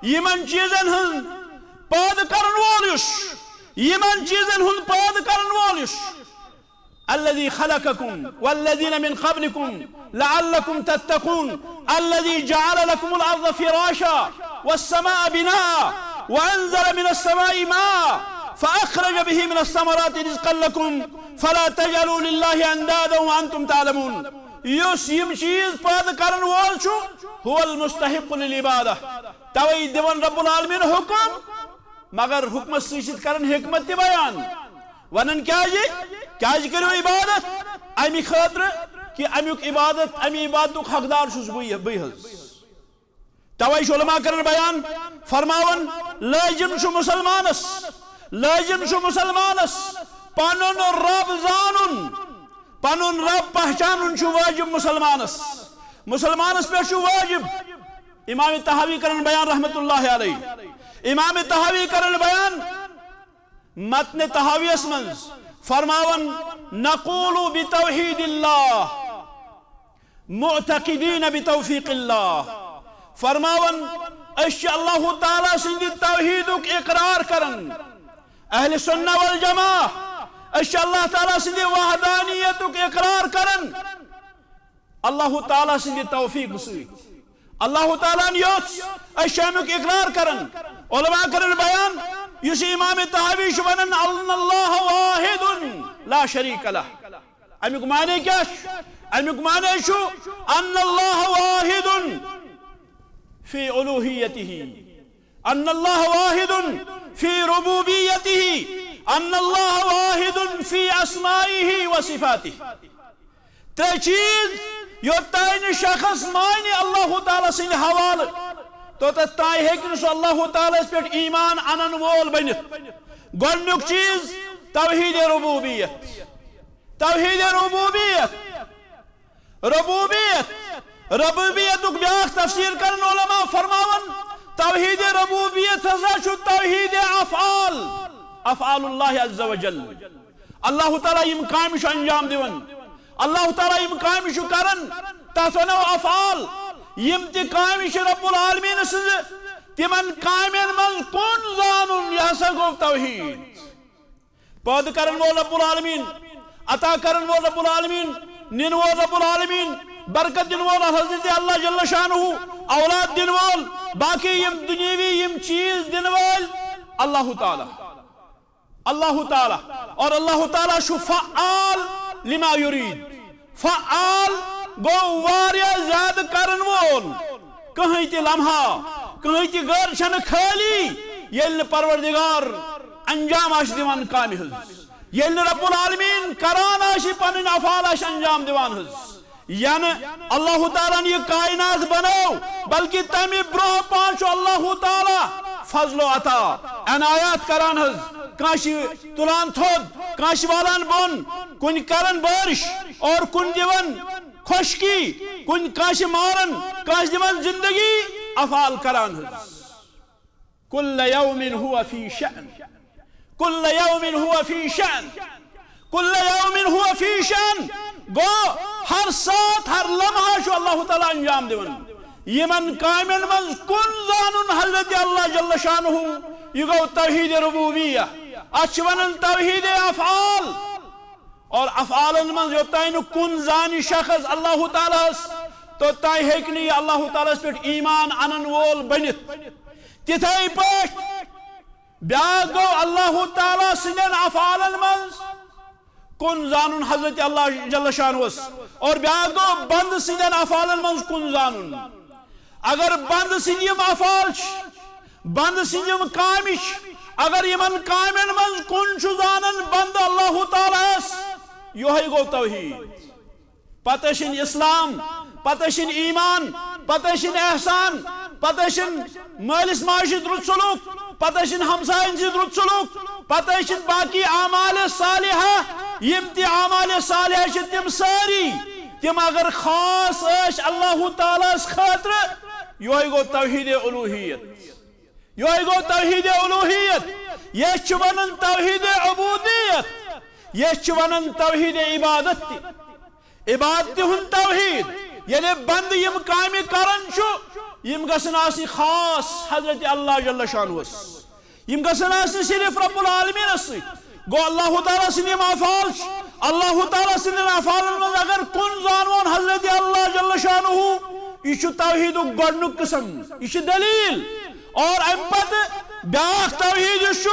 یمن چیزن ہند پٲدٕ کرن وول یُس، یمن چیزن ہند پٲدٕ کرن وول یُس، الذي خلقكم والذين من قبلكم لعلكم تتقون، الذي جعل لكم الأرض فراشا والسماء بناء وأنزل من السماء ماء فأخرج به من الثمرات رزقا لكم فلا تجعلوا لله أندادا وأنتم تعلمون۔ یُس یم چیز پٲدٕ کرن وول چھُ، هو المستحق للعبادة، توے دِوان رب العالمین حکم، مگر حکمس سۭتۍ سۭتۍ کران حکمت تہِ بیان۔ ونان کیازِ؟ کیازِ کٔرِو عبادت؟ امہِ خٲطرٕ کہ امیُک عبادت، امہِ عبادتُک حقدار چھُس بٕے، بٕے حظ۔ توے چھُ علماء کران بیان، فرماوان، لٲزم چھُ مسلمانس، لٲزم چھُ مسلمانس پنُن رب زانُن، پنُن رب پہچانُن چھُ واجب مسلمانس۔ مسلمانس پٮ۪ٹھ چھُ واجب۔ امام طحاوی کران بیان رحمت اللہ علیہ، امام طحاوی کران بیان، متن طحاویس منٛز فرماون، نقول بتوحید اللہ معتقدین بتوفیق اللہ، فرماون، أسۍ چھِ اللہ تعالیٰ سٕنٛدِ توحیدُک اقرار کران، اہل سنہ والجماعہ، أسۍ چھِ اللہ تعالیٰ سٕنٛدِ وحدانیتُک اقرار کران۔ اللہ تعالیٰ سٕنٛدِ توفیق سۭتۍ۔ اللہ تعالیٰ ہن یوٚژھ، أسۍ چھِ اَمیُک اقرار کران۔ علماء کران بیان، یُس یہِ امام طحاوی چھُ ونان، ان اللہ واحد لا شریک لہ۔ اَمیُک معنی کیٛاہ چھُ؟ اَمیُک معنی چھُ، ان اللہ واحد فی الوہیتہ، ان اللہ واحد فی ربوبیتہ، ان اللہ واحد فی اسمائہ و صفاتہ۔ ترٛےٚ چیز، یوٚتانۍ نہٕ شخص مانہِ اللہ تعالیٰ سٕنٛدِ حوالہٕ، توٚتتھ تام ہیٚکہِ نہٕ سُہ اللہ تعالیٰ ہس پٮ۪ٹھ ایمان انن وول بٔنِتھ۔ گۄڈنیُک چیز، توحید ربوبیت۔ توحید ربوبیت۔ ربوبیت۔ ربوبیتُک بیٛاکھ تفسیر کرن علماء فرماون، توحید ربوبیت ہسا چھُ توحید افعال، افعال اللہ عز و جل۔ اللہ تعالیٰ یم کامہِ چھُ انجام دِوان، اللہ تعالیٰ یم کامہِ چھُ کران، تتھ ونو افعال۔ یم تہِ کامہِ چھِ رب العالمین سٕنٛزٕ، تمن کامٮ۪ن منٛز کُن زانُن، یہِ ہسا گوٚو توحید۔ پٲدٕ کرن وول رب العالمین، عطا کرن وول رب العالمین، نِن وول رب العالمین، برکت دِن وول حضرت اللہ جل شانہ، اولاد دِن وول، باقی یم دنیاوی یم چیز دِن وٲلۍ، اللہ تعالیٰ۔ اللہ تعالیٰ۔ اور اللہ تعالیٰ چھُ فعال لما یرید۔ فعال گوٚو واریاہ زیادٕ کرن وول۔ کٕہٕنۍ تہِ لمحہ، کٕہٕنۍ تہِ گٔر چھنہٕ خٲلی، ییٚلہِ نہٕ پروردگار انجام آسہِ دِوان کامہِ ہٕنٛز، ییٚلہِ نہٕ رب العالمین کران آسہِ، پنٕنۍ افعال آسہِ انجام دِوان حظ۔ یعنی اللہ تعالیٰ ہن یہِ کائنات بنٲو، بلکہ تمہِ برونٛہہ پانہٕ چھُ اللہ تعالیٰ فضل و عطا، عنایات کران حظ، کانٛہہ چھِ تُلان تھوٚد، کانٛہہ چھِ والان بۄن، کُنہِ کران بارش اور کُنہِ دِوان خۄشکی، کُنہِ کانٛہہ چھِ ماران، کانٛہہ چھِ دِوان زندگی، افعال کران حظ۔ کل یوم هو فی شأن۔ کل یوم هو فی شأن۔ کل یوم هو فی شأن۔ گوٚو ہر ساتھ، ہر لمحہ چھُ اللہ تعالیٰ انجام دِوان۔ یِمن کامٮ۪ن منٛز کُن زانُن حضرت اللہ جل شانہ، یہِ گوٚو توحید ربوبیہ۔ اتھ چھِ ونان توحید افعال۔ اور افعالن منٛز یوٚتام نہٕ کُن زانہِ شخص اللہ تعالیٰ ہس، توٚتام ہیٚکہِ نہٕ یہِ اللہ تعالیٰ ہس پٮ۪ٹھ ایمان انن وول بٔنِتھ۔ تِتھے پٲٹھۍ بیٛاکھ گوٚو اللہ تعالیٰ سٕنٛدٮ۪ن افعالن منٛز کُن زانُن حضرت اللہ جل شانہس، اور بیٛاکھ گوٚو بندٕ سٕنٛدٮ۪ن افعالن منٛز کُن زانُن۔ اگر بندٕ سٕنٛدۍ یِم افعال چھِ، بندٕ سٕنٛدۍ یِم کامہِ چھِ، اگر یِمن کامٮ۪ن منٛز کُن چھُ زانان بندٕ اللہ تعالیٰ ہس، یِہوٚے گوٚو توحید۔ پتہٕ ٲسِن اسلام، پتہٕ ٲسِن ایمان، پتہٕ ٲسِن احسان، پتہٕ ٲسِن مٲلِس ماجہِ سۭتۍ رُت سلوک، پتہٕ ٲسِن ہمساین سۭتۍ رُت سلوک، پتہٕ ٲسِن باقی اعمال صالحہ، یِم تہِ اعمال صالحہ چھِ، تِم سٲری، تِم اگر خاص ٲسۍ اللہ تعالیٰ ہس خٲطرٕ، یِہوٚے گوٚو توحید الوہیت۔ یِہوٚے گوٚو توحید الوہیت۔ یہِ چھِ ونان توحید عبودیت، یہِ چھِ ونان توحید عبادت تہِ۔ عبادت ہُنٛد توحید، یعنی بندٕ یِم کامہِ کران چھُ، یِم گژھن آسٕنۍ خاص حضرت اللہ جل شانہس۔ یِم گژھن آسٕنۍ صرف رب العالمینس سۭتۍ۔ گوٚو اللہ تعالیٰ سٕنٛدۍ یِم افعال چھِ، اللہ تعالیٰ سٕنٛدٮ۪ن افعالن منٛز اگر کُن زانون حضرت اللہ جل شانہ، یہِ چھُ توحیدُک گۄڈنیُک قسم، یہِ چھِ دلیل۔ اور امہِ پتہٕ بیاکھ توحید یُس چھُ،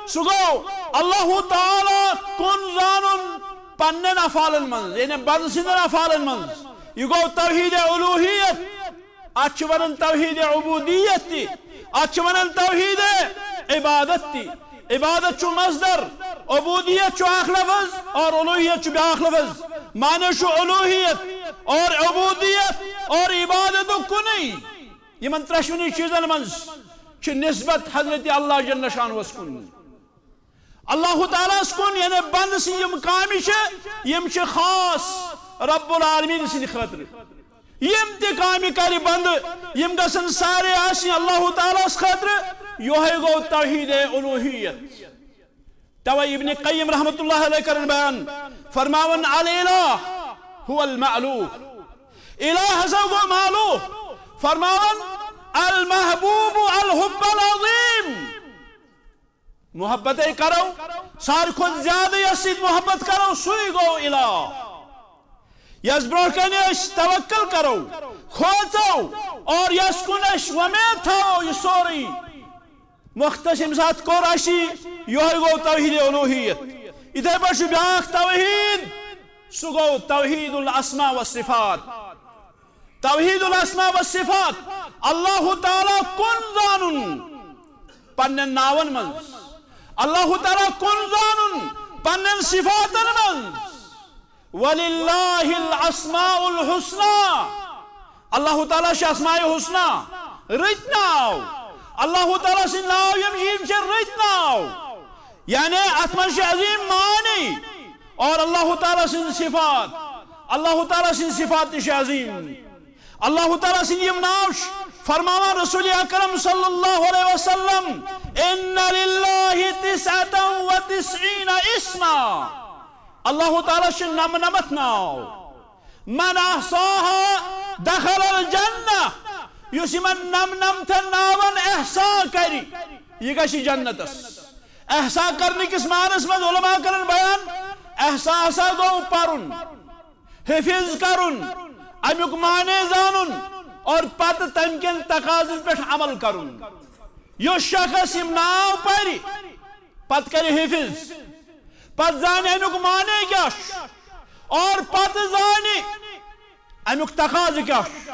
سُہ گوٚو اللہ تعالیٰ کُن زانُن پننٮ۪ن افعالن منٛز، یعنی بندٕ سٕنٛدٮ۪ن افعالن منٛز۔ یہِ گوٚو توحید الوہیت۔ اتھ چھِ ونان توحید عبودیت تہِ، اتھ چھِ ونان توحید عبادت تہِ۔ عبادت چھُ مصدر، عبودیت چھُ اکھ لفظ اور الوہیت چھُ بیاکھ لفظ۔ معنی چھُ الوہیت اور عبودیت اور عبادت کُنُے۔ یِمن ترٛٮ۪شوٕنی چیٖزن منٛز چھِ نسبت حضرت اللہ جل شانہس کُن۔ اللہ تعالیٰ ہس کُن، یعنی بندٕ سٕنٛدۍ یِم کامہِ چھِ، یِم چھِ خاص رب العالمین سٕنٛدِ خٲطرٕ۔ یِم تہِ کامہِ کرِ بندٕ، یِم گژھن سارے آسٕنۍ اللہ تعالیٰ ہس خٲطرٕ۔ یِہوٚے گوٚو توحید الوہیت۔ توے ابن قیم رحمۃ اللہ علیہ کرن بیان، فرماوان، الالہ هو المألوہ۔ الہ ہسا گوٚو مألوہ۔ فرماوان، المحبوب الحب العظیم۔ محبت کرو، ساروی کھۄتہٕ زیادٕ یس سۭتۍ محبت کرو، سُے گوٚو الہ۔ یس برونٛہہ کنہِ أسۍ توکل کرو، کھوژو، اور یس کُن أسۍ وۄمید تھاوو، یہِ سورُے مختص ییٚمہِ ساتہٕ کوٚر اَسہِ، یِہوٚے گوٚو توحید الوہیت۔ یِتھے پٲٹھۍ چھُ بیاکھ توحید، سُہ گوٚو توحید الاسماء والصفات۔ توحید الاسماء والصفات، اللہ تعالیٰ کُن زانُن پننٮ۪ن ناون منٛز، اللہ تعالیٰ کُن زانُن پننٮ۪ن صفاتن منٛز۔ وللہ الاسماء الحسنی، اللہ تعالیٰ چھِ اسماء حسنی، رٕتۍ ناو۔ اللہ تعالیٰ سٕنٛدۍ ناو یِم چھِ، یِم چھِ رٕتۍ ناو۔ یعنی اتھ منٛز چھِ عظیم معنی۔ اور اللہ تعالیٰ سٕنٛدۍ صفات، اللہ تعالیٰ سٕنٛدۍ صفات تہِ چھِ عظیم۔ اللہ تعالیٰ سٕنٛدۍ یِم ناو چھِ، فرماوان رسول اکرم صلی اللہ علیہ وسلم، ان للہ تسعة و تسعین اسما۔ اللہ تعالیٰ چھِ نمنمتھ ناو۔ من احصاها دخل الجنہ۔ یُس یِمن نمنمتھن ناون احصا کرِ، یہِ گژھِ جنتس۔ احصا کرنہٕ کِس معنس منٛز علماء کرن بیان، احصا ہسا گوٚو پرُن، حفظ کرُن، امیُک معنی زانُن اور پتہٕ تمہِ کٮ۪ن تقاضن پٮ۪ٹھ عمل کرُن۔ یُس شخص یِم ناو پرِ، پتہٕ کرِ حفظ، پتہٕ زانہِ امیُک معنی کیٛاہ چھُ، اور پتہٕ زانہِ امیُک تقاضہٕ کیٛاہ چھُ،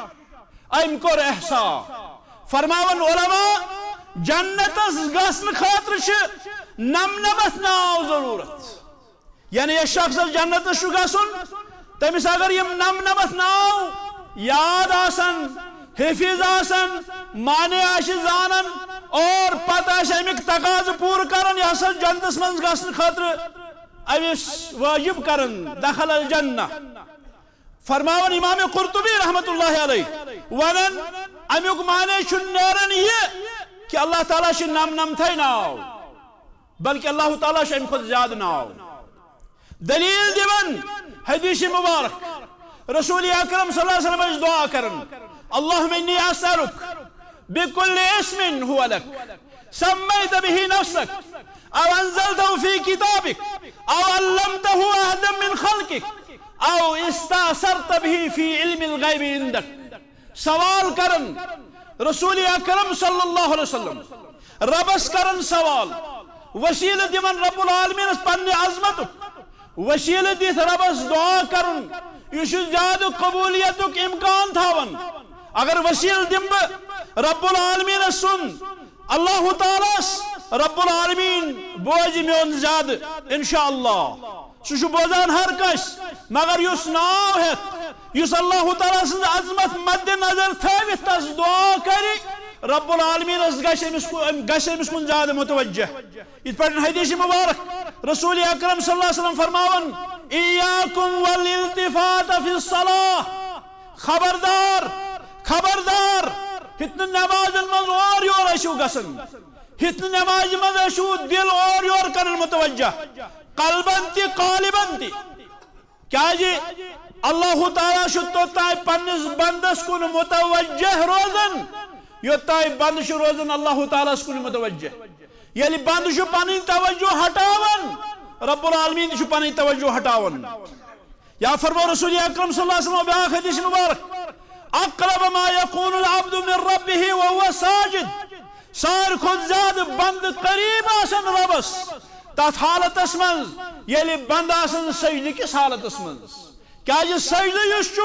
أمۍ کوٚر احصا۔ فرماوان علماء، جنتس گژھنہٕ خٲطرٕ چھِ نمنمتھ ناو ضروٗرت۔ یعنی یس شخصس جنتس چھُ گژھُن، تٔمِس اگر یِم نمنمتھ ناو یاد آسن، حفظ آسن، معنی آسہِ زانان، اور پتہٕ آسہِ امیُک تقاضہٕ پوٗرٕ کران، یہِ ہسا جنتس منٛز گژھنہٕ خٲطرٕ أمِس وٲجب کران، دخل الجنہ۔ فرماوان امام قرطبی رحمۃ اللہ علیہ، ونان، امیُک معنی چھُ نیران یہِ کہ اللہ تعالیٰ چھِ نمنمتھے ناو، بلکہ اللہ تعالیٰ چھُ امہِ کھۄتہٕ زیادٕ ناو۔ دلیل دِوان حدیث مبارک، رسول اکرم صلی اللہ علیہ وسلم ٲسۍ دعا کران، اللہم انی اسألک بکل اسم هو لک سمیت به نفسک او انزلته فی کتابک او علمته احدا من خلقک او استأثرت به فی علم الغیب عندک۔ سوال کران رسول اکرم صلی اللہ علیہ وسلم، ربس کران سوال، وسیلہٕ دِوان رب العالمینس پننہِ عظمتُک، وسیلہٕ دِتھ ربس دعا کرُن، یہِ چھُ زیادٕ قبولیتُک امکان تھاوان۔ اگر وسیلہٕ دِمہٕ بہٕ رب العالمینس سُنٛد، اللہ تعالیٰ ہس، رب العالمین بوزِ میون زیادٕ، انشاءاللہ۔ سُہ چھُ بوزان ہر کٲنٛسہِ، مگر یُس ناو ہٮ۪تھ، یُس اللہ تعالیٰ سٕنٛز عظمت مد نظر تھٲوِتھ تس دعا کرِ، رب العالمینس گژھِ أمِس کُ-، أمۍ گژھِ أمِس کُن زیادٕ متوجہ۔ یِتھ پٲٹھۍ حدیث مبارک رسول اکرم صلی اللہ علیہ وسلم فرماوان، "ایاکم والالتفات فی الصلاۃ"، خبردار، خبردار، ہتنہٕ نمازن منٛز اور یور ٲسِو گژھان، ہتنہٕ نمازِ منٛز ٲسِو دل اور یور کران متوجہ، قلبن تہِ قالبن تہِ۔ کیازِ اللہ تعالیٰ چھُ توٚتام پننِس بندس کُن متوجہ روزان، یوٚتام بندٕ چھُ روزان اللہ تعالیٰ ہس کُن متوجہ۔ ییٚلہِ بندٕ چھُ پنٕنۍ توجہ ہٹاوان، رب العالمین تہِ چھُ پنٕنۍ توجہ ہٹاوان۔ یا فرمو رسول اکرم صلی اللہ علیہ وسلم بیاکھ حدیث مبارک، "اقرب ما یکون العبد من ربه وهو ساجد"، ساروی کھۄتہٕ زیادٕ بندٕ قریب آسان ربس تتھ حالتس منٛز ییٚلہِ بندٕ آسان سجدٕ کِس حالتس منٛز۔ کیازِ سجدٕ یُس چھُ،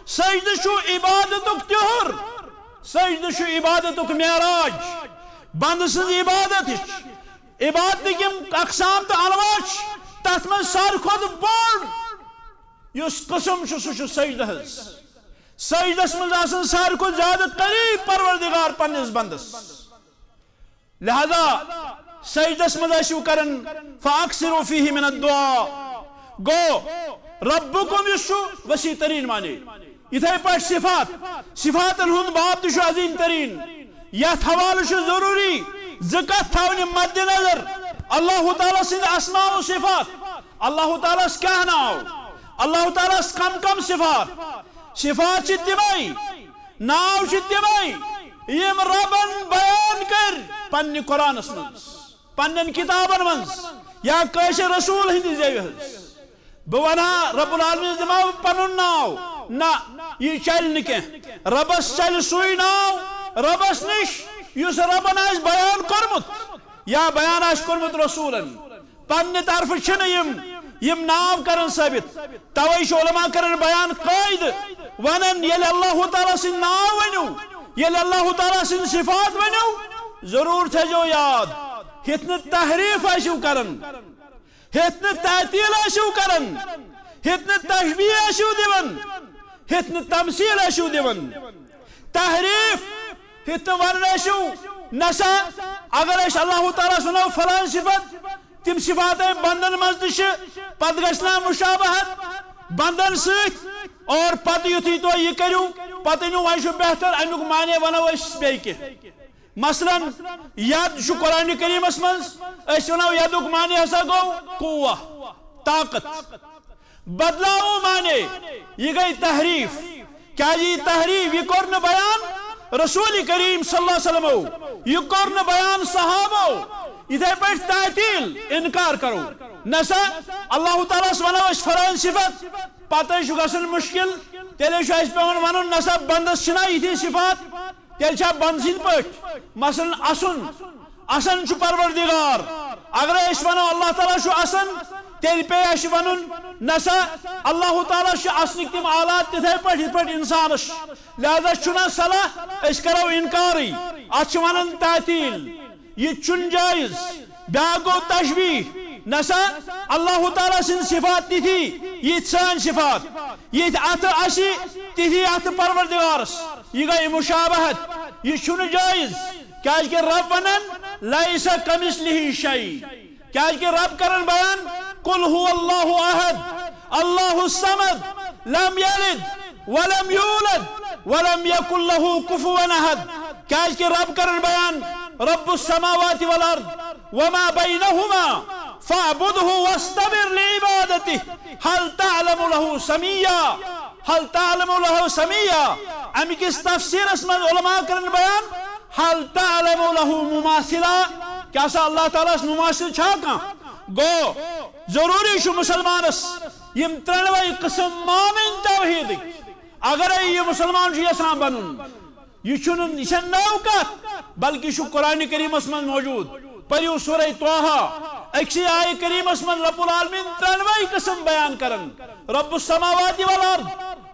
سجدٕ چھُ عبادتُک تیُہر، سجدٕ چھُ عبادتُک معراج۔ بندٕ سٕنٛز عبادت یہِ چھِ، عبادتٕکۍ یِم اقسام تہٕ انواع چھِ، تتھ منٛز ساروی کھۄتہٕ بوٚڑ یُس قٕسم چھُ، سُہ چھُ سجدٕ حظ۔ سجدس منٛز آسان ساروی کھۄتہٕ زیادٕ قریب پروردگار پننِس بندس۔ لہذا سجدس منٛز ٲسِو کران، "فاکثروا فیہ من الدعاء"۔ گوٚو، ربکم یُس چھُ وسیع ترین معنی۔ یِتھے پٲٹھۍ صفات، صفاتن ہُنٛد باب تہِ چھُ عظیم ترین۔ یتھ حوالہٕ چھُ ضروٗری زٕ کتھ تھاونہِ مد نظر۔ اللہ تعالیٰ سٕنٛدۍ اسماء و صفات، اللہ تعالیٰ ہس کیٛاہ ناو، اللہ تعالیٰ ہس کم کم صفات۔ صفات چھِ تِمے، ناو چھِ تِمے، یِم ربن بیان کٔرۍ پننہِ قرآنس منٛز، پننٮ۪ن کتابن منٛز، یا کٲنٛسہِ رسول ہٕنٛدِ ذٔریعہٕ حظ۔ بہٕ ونہٕ ہا رب العالمینس دِمہٕ ہا بہٕ پنُن ناو؟ نہ، یہِ چلہِ نہٕ کینٛہہ۔ ربس چلہِ سُے ناو ربس نِش یُس ربن آسہِ بیان کوٚرمُت یا بیان آسہِ کوٚرمُت رسولن۔ پننہِ طرفہٕ چھِنہٕ یِم، یِم ناو کران ثٲبت۔ توے چھِ علماء کران بیان قٲعدٕ، ونان، ییٚلہِ اللہ تعالیٰ سٕنٛدۍ ناو ؤنِو، ییٚلہِ اللہ تعالیٰ سٕنٛدۍ صفات ؤنِو، ضروٗر تھٲیزیو یاد، ہیٚتھ نہٕ تحریف ٲسِو کران، ہیٚتھ نہٕ تعطیل ٲسِو کران، ہیٚتھ نہٕ تشبیہ ٲسِو دِوان، ہیٚتھ نہٕ تمثیل ٲسِو دِوان۔ تحریف ہیٚتھ نہٕ ونان ٲسِو، نسا، اگر أسۍ اللہ تعالیٰ ہس ونو فلان صفت، تِم صفات بندن منٛز تہِ چھِ، پتہٕ گژھِ نا مشابہت بندن سۭتۍ، اور پتہٕ یُتھُے تُہۍ یہِ کٔرِو، پتہٕ أنِو وۄنۍ چھُ بہتر، امیُک معنی ونو أسۍ بیٚیہِ کینٛہہ۔ مثلاً، ید چھُ قرآن کریمس منٛز، أسۍ ونو یدُک معنی ہسا گوٚو قوہ، طاقت۔ بدلاوو معنی، یہِ گٔے تحریف۔ کیازِ یہِ تحریف؟ یہِ کوٚر نہٕ بیان رسول کریم صلی اللہ علیہ وسلمو، یہِ کوٚر نہٕ بیان صحابو۔ یِتھے پٲٹھۍ تعطیل، انکار کرو۔ نسا، اللہ تعالیٰ ہس ونو أسۍ فلٲنۍ صفت، پتہٕ چھُ گژھان مشکل، تیٚلہِ چھُ اَسہِ پٮ۪وان ونُن، نسا، بندس چھِنہ یِتھی صفات، تیٚلہِ چھا بنٛد سٕنٛدۍ پٲٹھۍ؟ مثلاً، اسُن، اسان چھُ پروردگار۔ اگرے أسۍ ونو اللہ تعالیٰ چھُ اسان، تیٚلہِ پیٚیہِ اَسہِ ونُن، نسا، اللہ تعالیٰ چھُ اسنٕکۍ تِم آلات تِتھے پٲٹھۍ یِتھ پٲٹھۍ انسانس چھِ۔ لہذا چھُنہ صلاح أسۍ کرو انکارٕے، اتھ چھِ ونان تعطیل۔ یہِ تہِ چھُنہٕ جٲیز۔ بیاکھ گوٚو تشبیہ، نسا، اللہ تعالیٰ سٕنٛدۍ صفات تِتھی، یِتھۍ سٲنۍ صفات، یِتھۍ اتھٕ اسہِ، تِتھی اتھٕ پروردگارس۔ یہِ گٔے مشابہت، یہِ چھُنہٕ جٲیز۔ کیازِ کہِ رب ونان، "لیس کمثلہ شیء"۔ کیازِ کہِ رب کران بیان، "قل هو اللہ احد، اللہ الصمد، لم یلد ولم یولد، ولم یکن لہ کفوا احد"۔ کیازِ کہِ رب کران بیان، "رب السماوات والارض وما بینہما فاعبدہ واصطبر لعبادتہ، هل تعلم لہ سمیا"۔ هل تعلم لہ سمیا۔ امہِ کِس تفسیرس منٛز علماء کران بیان، "هل تعلم لہ مماثلا"، کیٛاہ سا اللہ تعالیٰ ہس مماثل چھا کانٛہہ؟ گوٚو، ضروٗری چھُ مسلمانس یِم ترٛٮ۪نوَے قٕسم مانٕنۍ توحیٖدٕکۍ۔ اگرے یہِ مسلمان چھُ یژھان بنُن، یہِ چھُنہٕ، یہِ چھےٚ نٔو کتھ، بلکہِ چھُ قرآن کریمس منٛز موجود۔ پٔرِو سورہ طٰہٰ، أکسٕے آیہِ کریمس منٛز رب العالمین ترٛٮ۪نوَے قٕسم بیان کران، رب السماوات والارض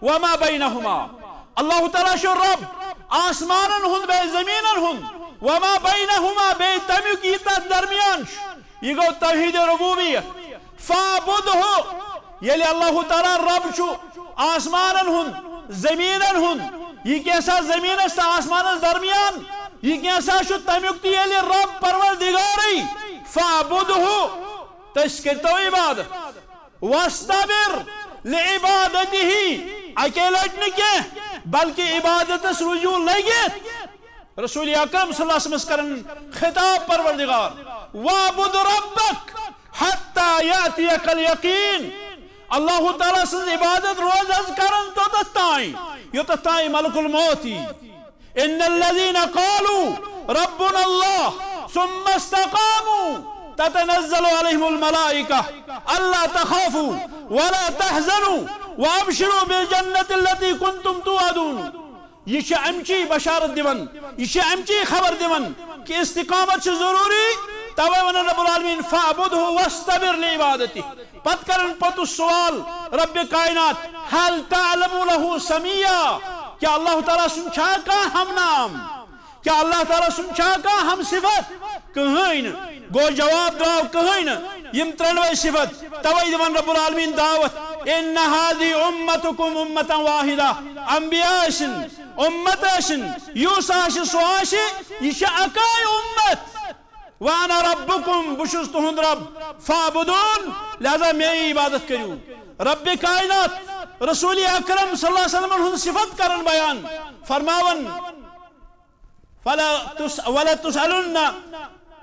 وما بینہما۔ اللہ تعالیٰ چھُ رب آسمانن ہُنٛد بیٚیہِ زٔمیٖنن ہُنٛد، وما بینہما، بیٚیہِ تمیُک یہِ تتھ درمیان چھُ۔ یہِ گوٚو توحید ربوبیت۔ فاعبدہ، ییٚلہِ اللہ تعالیٰ رب چھُ آسمانن ہُنٛد، زٔمیٖنن ہُنٛد، یہِ کینٛژھا زٔمیٖنس تہٕ آسمانس درمیان، یہِ کینٛژھا چھُ تمیُک تہِ ییٚلہِ رب پروردگارٕے فاعبدہ، تٔمِس کٔرتو عبادت، واصطبر لعبادتہ، اکے لٹہِ نہٕ کینٛہہ بلکہ عبادتس روٗزِو لٔگِتھ۔ رسول اکرم صلی اللہ علیہ وسلمس کرن خطاب پروردگار، واعبد ربک حتی یاتیک الیقین، اللہ تعالیٰ سٕنٛز عبادت روز حظ کران توٚتتھ تام یوٚتتھ تام ملک الموت یی۔ ان الذین قالوا ربنا اللہ ثم استقاموا تتنزل علیہم الملائکہ الا تخافوا ولا تحزنوا وابشروا بالجنة التي كنتم توعدون۔ یہ چھ امچی بشارت دِوان، یہ چھ امچی خبر دِوان کہ استقامت چھ ضروری۔ توے ونان رب العالمین، فاعبدہ واصطبر لعبادتہ۔ پت کرن پوٚتُس سوال رب کائنات، ہل تعلم لہ سمیا، کیا اللہ تعالیٰ سُنٛد چھا کانٛہہ ہم نام؟ کیا اللہ تعالیٰ سُنٛد چھا کانٛہہ ہم صفت؟ کٕہٕنۍ نہٕ۔ گوٚو جواب درٛاو کٕہٕنۍ نہٕ۔ یِم ترٛٮ۪نوَے صفت، توے دِوان رب العالمین دعوت، ان هذه امتکم امة واحدہ۔ انبیاء ٲسِن، امت ٲسِن، یُس آسہِ سُہ آسہِ، یہِ چھِ اکاے امت۔ وانا ربکم، بہٕ چھُس تُہُنٛد رب، فاعبدون، لہذا مے عبادت کٔرِو۔ رب کائنات رسول اکرم صلی اللہ علیہ وسلم ہُنٛد صفت کرن بیان، فرماون، فلا تس ولا تسألن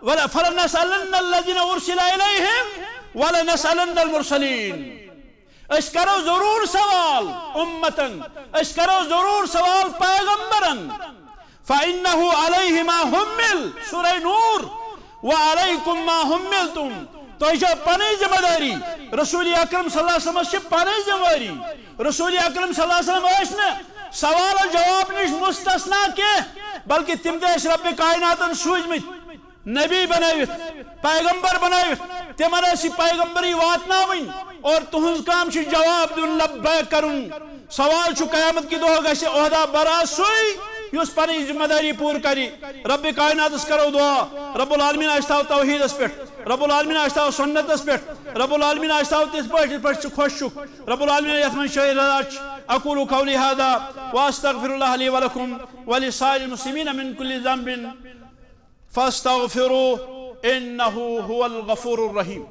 ولا فلنسألن الذين أرسل إليهم ولنسألن المرسلين۔ أسۍ کرو ضرور سوال امتن، أسۍ کرو ضرور سوال پیغمبرن۔ فإنه عليه ما حمل، سورہ نور، وعليكم ما حملتم۔ تۄہہِ چھو پنٕنۍ ذمہ دٲری۔ رسول اکرم صلی اللہ علیہ وسلمس چھِ پنٕنۍ ذمہ دٲری۔ رسول اکرم صلی اللہ علیہ وسلم ٲسۍ نہٕ سوال و جواب نِش مستثنا کینٛہہ، بلکہ تِم تہِ ٲسۍ رب کائناتن سوٗزمٕتۍ نبی بنٲوِتھ، پیغمبر بنٲوِتھ۔ تِمن ٲسۍ یہِ پیغمبری واتناوٕنۍ اور تُہنٛز کٲم چھِ جواب دیُن، لبیک کرُن۔ سوال چھُ قیامت کہِ دۄہ گژھِ عہدہ بر آز سُے یُس پنٕنۍ ذمہ دٲری پوٗرٕ کرِ۔ رب کائناتس کرو دعا، رب العالمین آسہِ تھاو توحیدس پٮ۪ٹھ، رب العالمین آسہِ تھاو سنتس پٮ۪ٹھ، رب العالمین آسہِ تھاو تِتھ پٲٹھۍ یِتھ پٲٹھۍ ژٕ خۄش چھُکھ۔ رب العالمین یتھ منٛز شٲہِد رضا چھُ۔ اقول قولی هذا واستغفر الله لي ولكم ولسائر المسلمين من كل ذنب فاستغفروه انه هو الغفور الرحيم۔